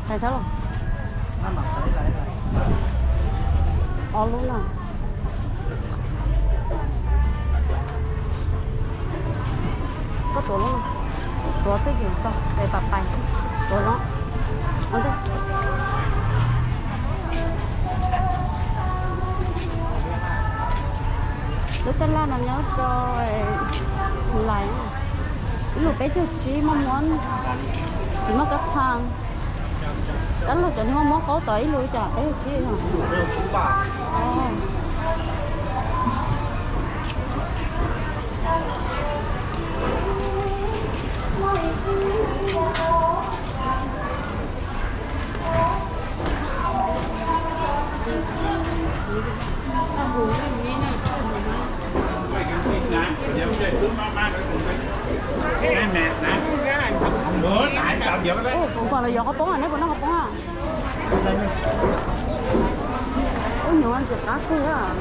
Hais thab los. Ob lub na. Koj tuav lub no. Tuav twj ywm tso es pais pais. Tuav no. Lub tab laj no nyob rau Lais, ib lus peb caug tsib, maj muab, tsis muaj kab thaj. Dab laug cov niag maj muab qaub tod ib lus cas peb caug tsib no. Ub, kuv pom lawv yuav qhov poob, neb puas noj qhov poob? Ub, nyuam ntxim qab kawg.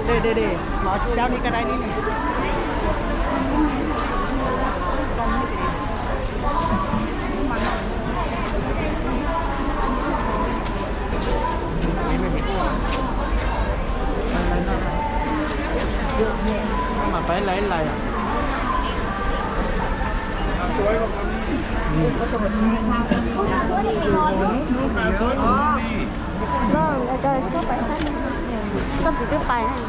Dej, dej, dej, los cab li ka dai ni ni. Mas pais lais lais. Koj txiv twb pais na.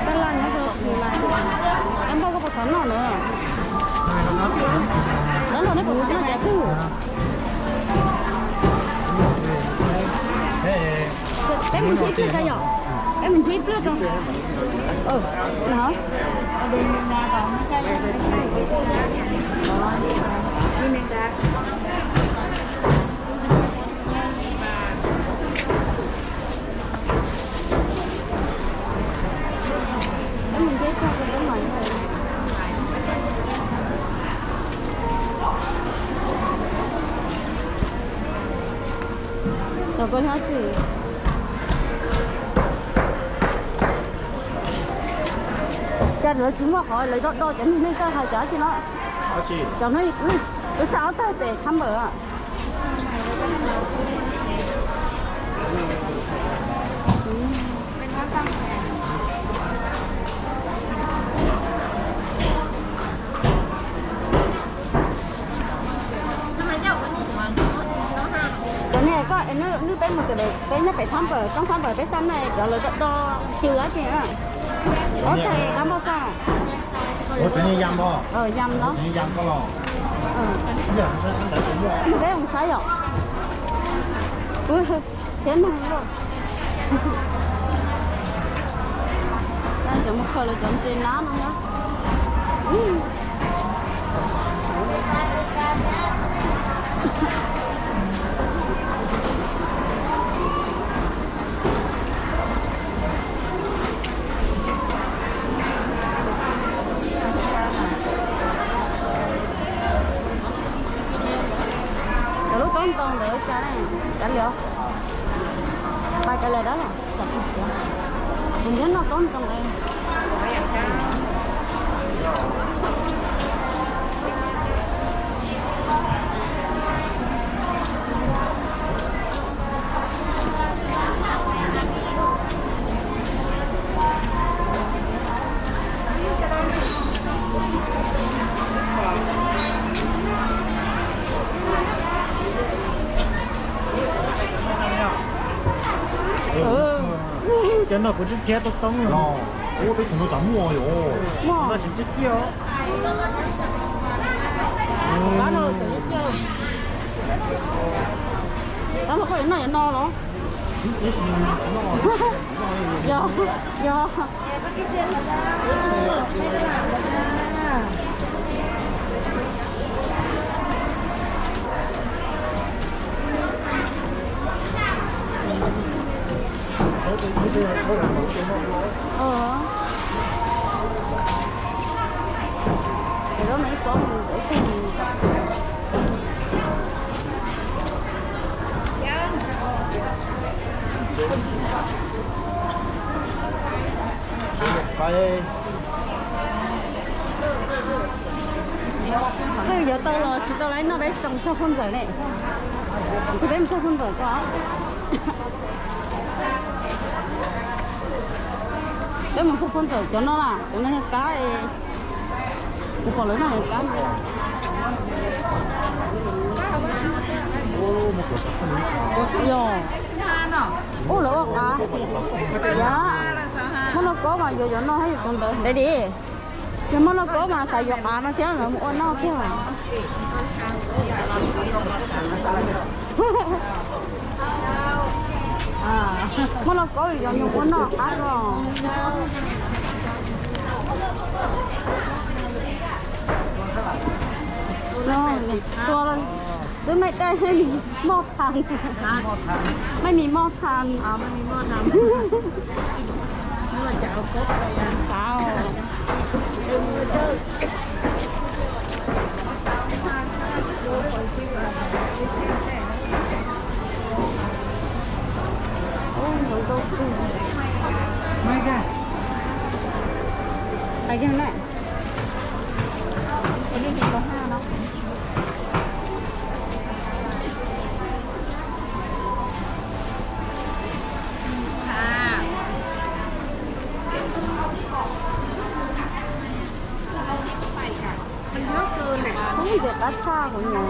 Tab laj nyob rau Tsis Lais. Dab laug koj puas xav noj na? Dab laug neb puas xav noj cov twg? Peb mus nthib ib pliag tso yom. Peb mus nthib ib pliag tso. Tos koj nyob tsis. Cas lawv tsis muaj qhov lawv do do cov niag neej tsa hais cov tsis no. Cov no, wb xa ob tawg pem thab npawm. Cov niag koj, nws peb mus, peb nyob pem thab npawm, roob thab npawm peb xa na, cov lawv do do cw dab tsi na. Ob tawg kab npauj xaj. Ua cov niag yam no. Yam no. Yam ko los. Peb mus saib yom. Thiab neeg loj. Cov mus khaws lawv cov ntses nab no na. Cov lub taub ntoo ntawd tsa, kav liam, pais kav liam dab los. Kuv nyob noj taub ntoo. Cov no kuv twb thiab toob toob no. Ub, teb chaws no cas muaj yom. Muaj. No tseem ciaj ciaj os. Kab no tseem ciaj ciaj. Kab no koj yuav noj yuav no los? Yog, yog. Twb yuav tau los tsis tau lawm no, peb tsis tau mus txog Phoj Ntxawm ne. Peb mus txog Phoj Ntxawm ko. Peb mus txog Phoj Ntxawm cov no na, cov no yog kab. Kuv pom lawv noj yog kab. Yog, ub, lawv ua qav. Yog, muaj lauj kaub mas yuav yuav noj thiab yuav tau ntawd ntev dim. Yog muaj lauj kaub mas xav yuav qav no thiab lawv mus ua noj kiag. Muaj lauj kaub yuav mus ua noj qab los. Tua xwb mej tej moj than, mej mis moj than. Ntxim qab tshaj kuv nyiam.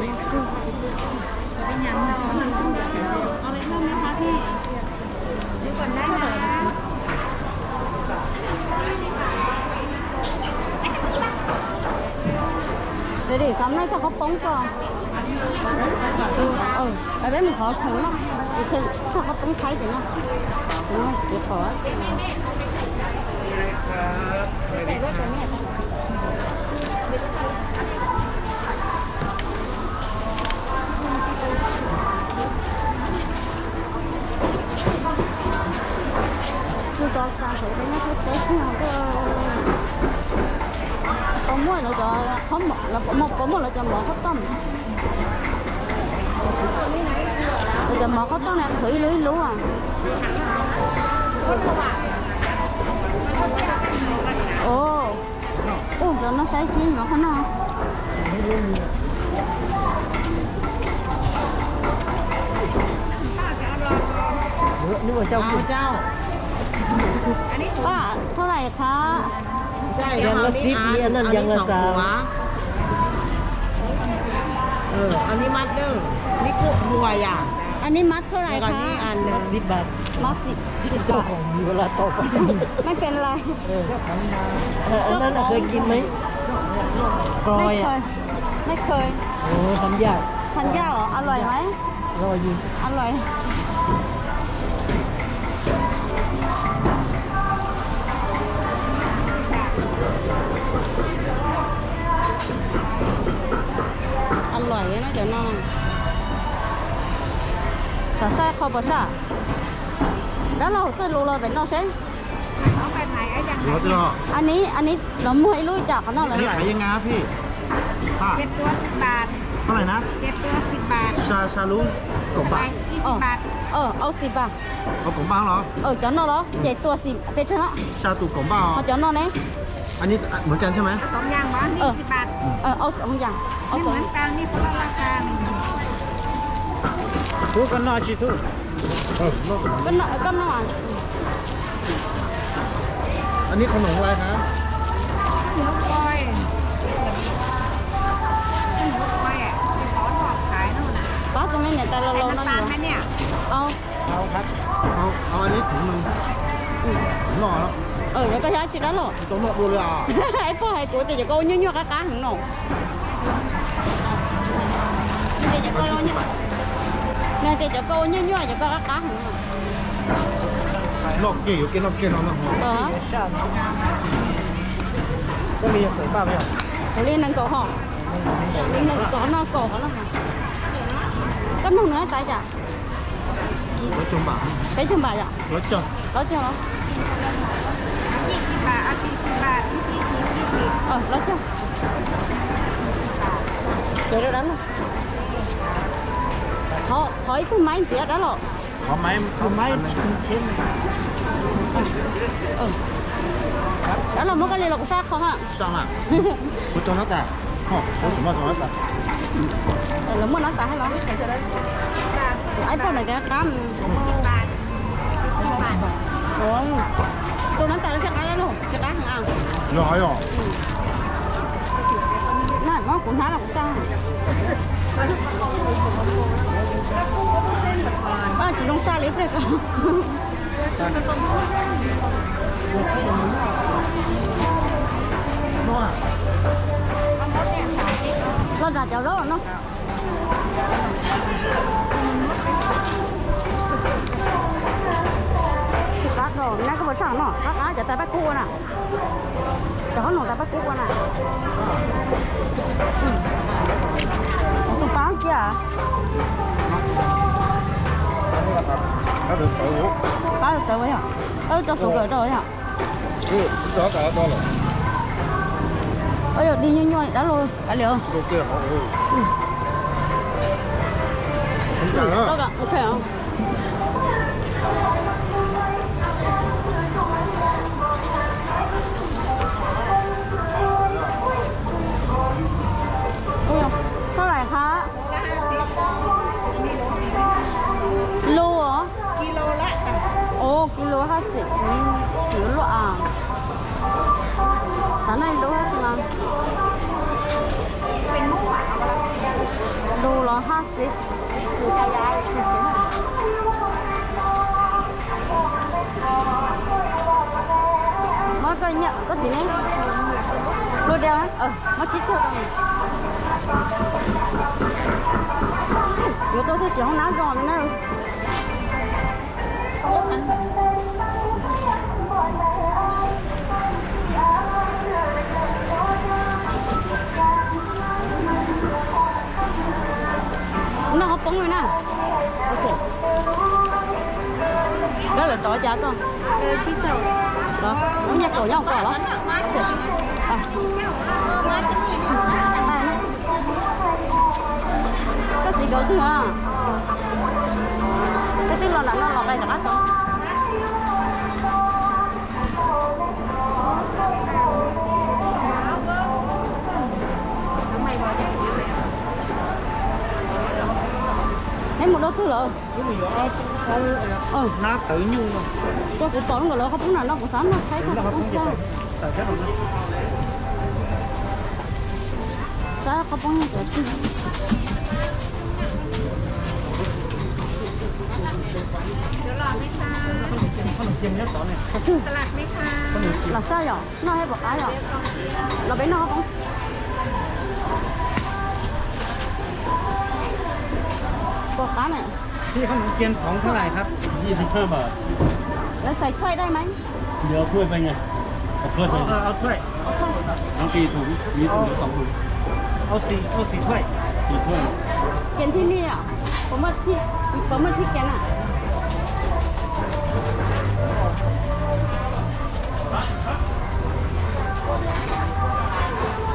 Dim dim xav mej thaj qhov poob ko. Peb mus qhov khoom no, thaj qhov poob thaib tim no. Txiv qhov. Tsis tau xa hauv peb nyob teb teb xwb no. Puas muaj lawv cov, puas muaj lawv cov mov khaub tooj? Lawv cov mov khaub tooj na, qhwv ib lub ib lub. Ua, ua cov no saib xwb yuav qhov no. Ua, thau lais khab? อย่างละสิบ อันนี้ อันนี้ อันนี้ สอง สอง หัว เออ อันนี้มัดเด้อ นี่พวกวัวอย่าง อันนี้มัดเท่าไหร่คะ อันนี้อันหนึ่ง สิบบาท มัดสิบ สิบบาท เจ้าของมีเวลาต่อไป ไม่เป็นไร เออ เออ อันนั้นน่ะเคยกินไหม กรอยอ่ะ ไม่เคย ไม่เคย โอ้ ทำยาก ทานยากเหรอ อร่อยไหม อร่อยอยู่ อร่อย อร่อยเลยเนาะ cov no. Xav saib qhov puas saj. Dab laug, txawj lus los pem no seb. Ann, ann los muag ib lub cas qhov no lawm. เจ็ดตัวสิบบาท เท่าไหร่นะ เจ็ดตัวสิบบาท ชา ชาลูก กล่องเปล่า ยี่สิบบาท เออ เอาสิบบาท เอากล่องเปล่าเหรอ เออ cov no los ces tua xim pes tsawg na. ชาตูกล่องเปล่า Ho cov no ne. อันนี้เหมือนกันใช่ไหม เอาสองอย่างเหรอ เออ ยี่สิบบาท เออ เอาสองอย่าง เอาสอง ไม่เหมือนกัน นี่คนละราคา Thuốc có no chi thuốc. Có no, có no à? อันนี้ขนมอะไรคะ หมูกรอย หมูกรอยอ่ะ ที่เขาทอดขายนู่นน่ะ Pab tus me niam tais laus laus no yuav. Ua, เอาครับ เอา เอาอันนี้ถุงหนึ่ง อืม หม้อแล้ว Ua, yuav koj xyab tsis dab laug. Tsis tau noj dua li os. Ib pog hais kuv tias cov koj ua nyuaj nyuaj qab qab heev no. Nws tias cov koj ua nyuaj nyuaj, cov koj qab qab heev no. Noj kiag yuav kiag noj kiag no no. Kuv li nees nkaum hos. Li nees nkaum no kaum hos no. Koj nug nws tas cas. Peb caug npam yom? Plaub caug. Plaub caug los? Plaub caug. Ces rau dab laug. Qhov, qhov ib tug maiv ntxiv dab laug. Dab laug muab koj li los kuv saj qhov na. Lawv muaj nab tas thiab los? Ib pog na tias qab. Rau nab tas thiaj qab dab laug, tsis qab heev a. Na, muab kuv hnab los kuv tso. Tsis zoo saj li pliag ko. Los zam cov zaub no. Tsis qab rau, nab koj puas tshaj no, qab qab cov tais paj kub ua na. Cov qhob noom tais paj kub ua na. Tus pab cia. Pab txawv ua yog, rau sugar rau yog. Ua yog dig nyuaj nyuaj dab laug kav liam. Ua yog, thaj lais qab? Lus os? Ua, kis lus hab xim, kis lus luaj a. Xav noj lus hab xim mas. Lus los hab xim. Muab koj nyiaj koj txiv ne. Lus dias, muab tsib caug rau. Yuav rau tib si hoob nab zoo li na. Noj qhov poob li na. Koj lawv rov cas koj? Nyiaj kaum nyob koj los? Koj txiv kauv twg a? Koj twb los nram no los qai rov qab tau. Tau twg lawm? Nab tawv nyuj no. Cov kuv pom nkaus lawv qhov poob nram no kuv xav noj thaib thaum kuv poob xyab. Xav qhov poob nyob cov twg. Lam saj yom, noj thiab puas qab yom? Los peb noj poob. Puas qab na? Lawv xais thuaj dai mas? Ua thuaj xais, ua thuaj xais. Ua thuaj. Nov pi thum, mi thum, nov xov thum. Ua xis, ua xis thuaj. Xis thuaj. Kias thib ni os? Puas muaj thib kias na?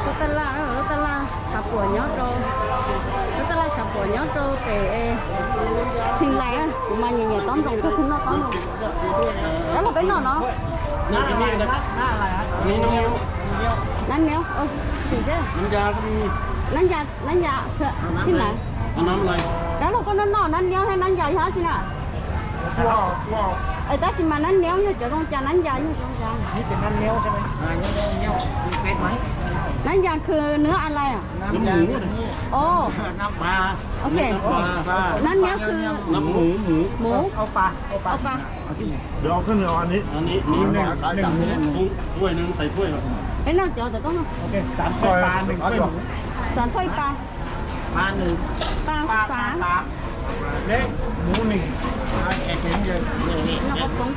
Lub taj laj, lub taj laj tshav puam nyob rau, lub taj laj tshav puam nyob rau pem Tsis Lais. Kuv mas nyiam nyiam tob ntoo, txog twg noj tob ntoo. Dab laug peb noj no. Nab niab, sim seb. Nab ncas, nab ncas, thib na. Dab laug koj noj noj nab niab thiab nab ncas yog dab tsi na? Es tab sis mas nab niab yog cov zoo cas, nab ncas yog cov zoo cas? Nab ncas khw nab a lai? Ov, ok. Nab niab khw mus. Peb noj cov tom toj no. Xav thuaj pa. Pa xav. Noj poob.